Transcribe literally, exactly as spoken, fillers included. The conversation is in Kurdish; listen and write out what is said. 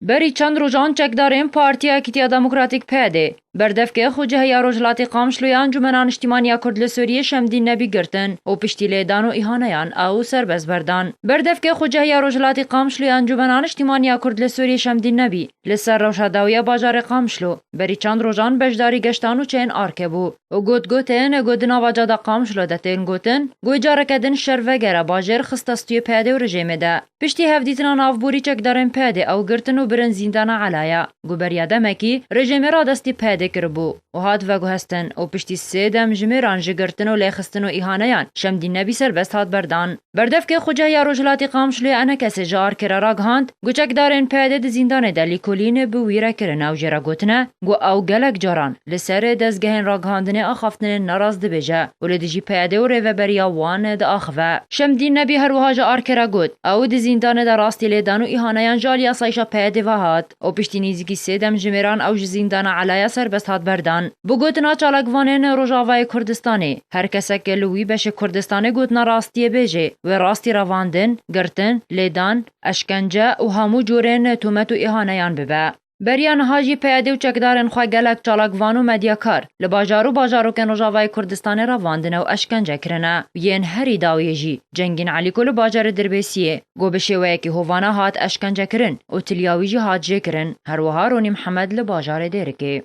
Berî çend rojan çekdarên Partiya Yekîtiya Demokratîk P Y D'ê berdevkê xwecih ya Rojhilatê Qamişloyê Encûmena Niştîmaniya Kurd li Sûriyê Şemdîn Nebî girtin û piştî lêdan û îhaneyan ew serbest berdan. Berdevkê xwecih ya Rojhilatê Qamişloyê Encûmena Niştîmaniya Kurd li Sûriyê Şemdîn Nebî li ser rewşa dawiya bajarê Qamişlo berî çend rojan beşdarî geştan û çeyên arkê bû û got gotên ku di nava cada Qamişlo de tên gotin, ku careke din şer vegere bajêr xiste stûyê P Y D û rejêmê de. Piştî hevdîtina navborî çekdarên P Y D ew girtin û birin zîndana Elaya, ku beriya demekî rejêmê radestî P Y D kiribû û hat veguhestin û piştî sê dem jimêran ji girtin û lêxistin û îhaneyan Şemdîn Nebî serbest hat berdan. Berdevkê xwecih ya Rojhilatê Qamişloyê Enekesê ji arkê re ragihand, ku çekdarên P Y D di zîndanê de lîkolîn bi wî re kirine û jê re gotine, ku ew gelek caran li ser dezgehên ragihandinê axaftinên nerast dibêje û li dijî P Y D û rêveberiya wan diaxive. Şemdîn Nebî her wiha ji arkê re got, ew di zîndanê de rastî lêdan û îhaneyan ji alî asayîşa P Y D ve hat û piştî nêzîkî sê dem jimêran ew ji zîndana Elaya serbest hat berdan. Bi gotina çalakvanên Rojavayê Kurdistanê, her kesek li wî beşê Kurdistanê gotina rastiyê bêjê, wê rastî revandin, girtin, lêdan, eşkence û hemû cûrên tomet û îhaneyan bibe. Beriya niha jî P Y D û çekdarên xwe gelek çalakvan û medyakar li bajar û bajarokên Rojavayê Kurdistanê revandine û eşkence kirine. Yên herî dawiyê jî Cengîn Elî ku li bajarê Dirbêsiyê, ku bi şêweyekî hovane hat eşkence kirin û tiliya wî jî hat jêkirin. Her wiha Ronî Mihemed li bajarê Dêrikê.